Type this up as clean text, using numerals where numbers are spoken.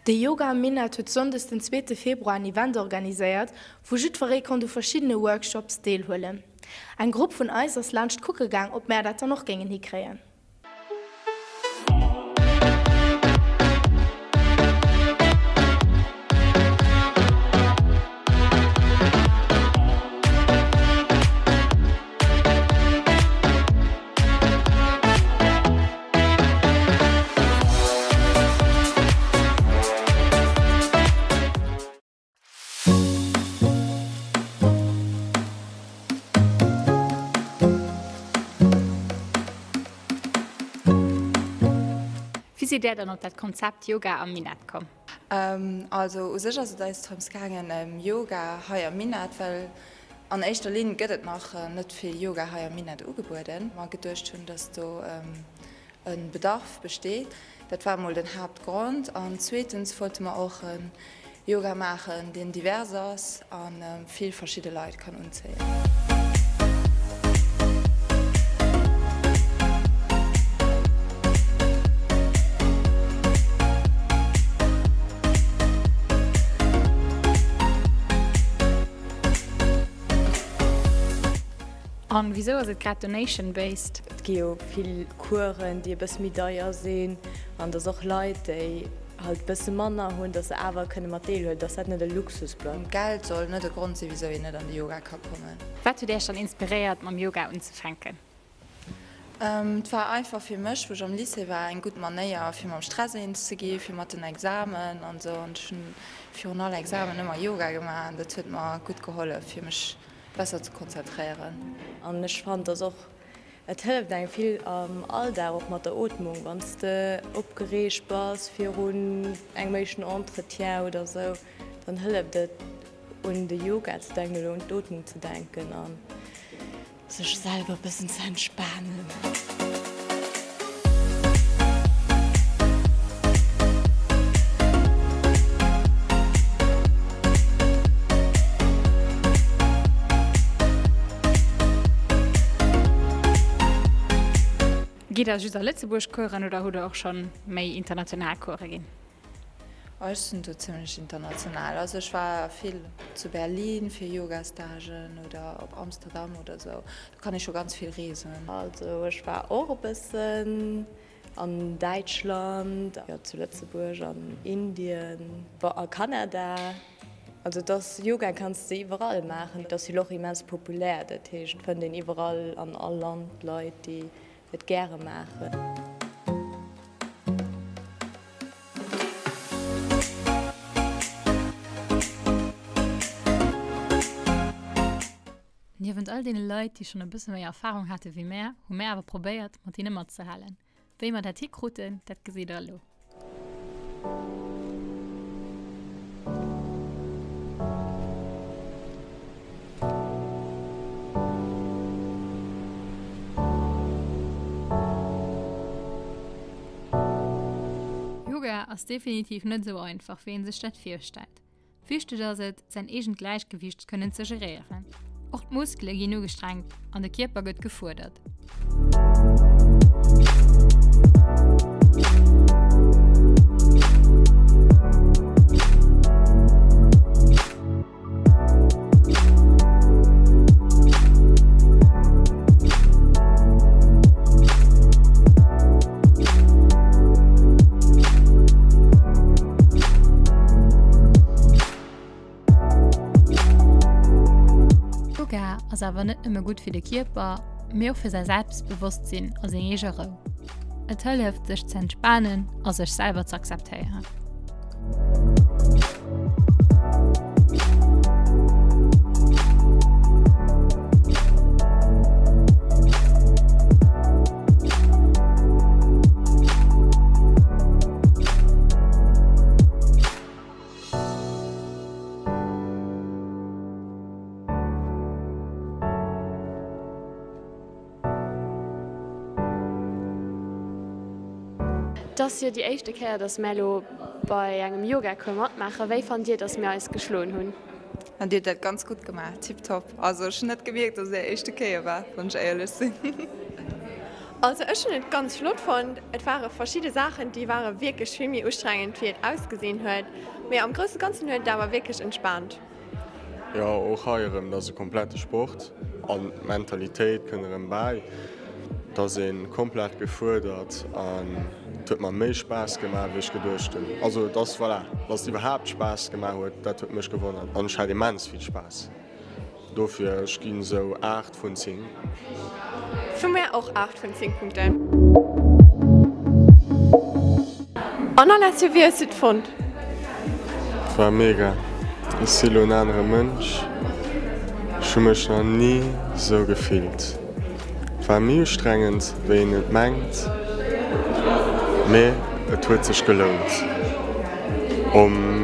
De Yoga am Minett huet sonndes den zweete Februar en Event organiséiert, wou jiddweree konnt u verschiddene Workshops deelhuelen. Eng Grupp vun eis ass laanscht kucke gaang, ob mär dat dann och géingen hikréien. Wéi sidd Där dann op dat Konzept Yoga am Minett komm? Also u sech ass et eis drëms gaangen ëm Yoga hei am Minett, well an éischter Linn gëtt et nach net vill Yoga hei am Minett ugebueden. Mer geduecht hunn, dass do e Bedarf besteet. Dat war emol den Haaptgrond. An zweetens wollte mer och e Yoga maachen, deen divers ass a vill verschidde Leit kann unzéien. An wisou ass et grad donation based? Et gi jo vill Coursen, déi e bësse méi deier sinn an dass och Leit, déi halt e bësse manner hunn, dass se awer kënne mat deelhuelen, dass dat net e Luxus bleift. Geld soll net e Grond sinn, wisou een net an de Yoga ka kommen. Wat huet Iech dann inspiréiert mam Yoga unzefänken? Et war einfach fir mech, wou ech am Lycée war, eng gutt Manéier fir mam Stress eens ze gi fir mat den Examen an esou. An ech hunn virun all Examen ëmmer Yoga gemaach an dat huet mer gutt gehollef fir mech besser ze konzentréieren. An ech fannen, dass och, et hëlleft engem vill am Alldag och mat der Ootmung, wann s de opgereegt bass virun engem éischten Entretien oder esou, dann hëlleft et un de Yoga ze denken oder un d'Ootmung ze denken an. Sech selwer bëssen ze entspanen. Gitt der just a Lëtzebuerg Coursen oder hutt der och schonn méi international Course ginn? Ech sinn do zimlech international. Also ech war vill zu Berlin fir Yogastagen oder op Amsterdam oder sou. Do kann ee scho ganz vill reesen. Also ech war och e bëssen an Däitschland, jo zu Lëtzebuerg, an Indien, bon a Kanada. Also et ass, Yoga kanns de iwwerall maachen. Et ass jo och immens populär, dat heescht et fënnt een iwwerall an all Land Leit déi et gäre maachen. Niewent all deene Leit, déi schonn e bësse méi Erfarung hate wéi mär, hu mär awer probéiert, mat hinne matzehalen. Wéi mer dat hikruten, dat gesitt der elo. Yoga ass definitiv net esou einfach, wéi een sech dat virstellt. Wichteg ass et, säin eegent Gläichgewiicht kënnen ze geréieren. Och d'Muskele ginn ugestrengt an de Kierper gëtt gefuerdert. Yoga ass awer net nëmme gutt fir de Kierper, mee och fir säi Selbstbewosstsinn a seng eege Rou. Et hëlleft, sech ze entspanen a sech selwer ze akzeptéieren. Et ass jo déi éischte Kéier, dass mär elo bei engem Yoga-Cours matmaachen. Wéi fannt Dir, dass mir eis geschloen hunn? Dir hutt dat ganz gutt gemaach, tiptop. Also ech hunn net gemierkt, dass et är éischte Kéier war, wann ech éierlech sinn. Also ech hunn et ganz flott fonnt. Et ware verschidde Saachen, déi ware wierklech vill méi ustrengend wéi et ausgesinn huet, mee am grousse Ganzen huet et awer wierklech entspaant. Jo, och hei erëm, et ass e komplette Sport an d'Mentalitéit kënnt erëm bäi. Et ass ee komplett gefuerdert an et huet mer méi Spaass gemaach, wéi ech geduecht hunn. Also et ass, voilà, datt et iwwerhaapt Spaass gemaach huet, dat huet mech gewonnert an ech hat immens vill Spaass. Dofir, ech ginn esou 8 vun 10. Vu mär och 8 vun 10 Punkten. An Alessio, wéi hues du et fonnt? Et war mega. Ech si lo en anere Mënsch. Ech hu mech nach ni sou gefillt. Et war méi ustrengend wéi een et mengt, mee et huet sech gelount. Om.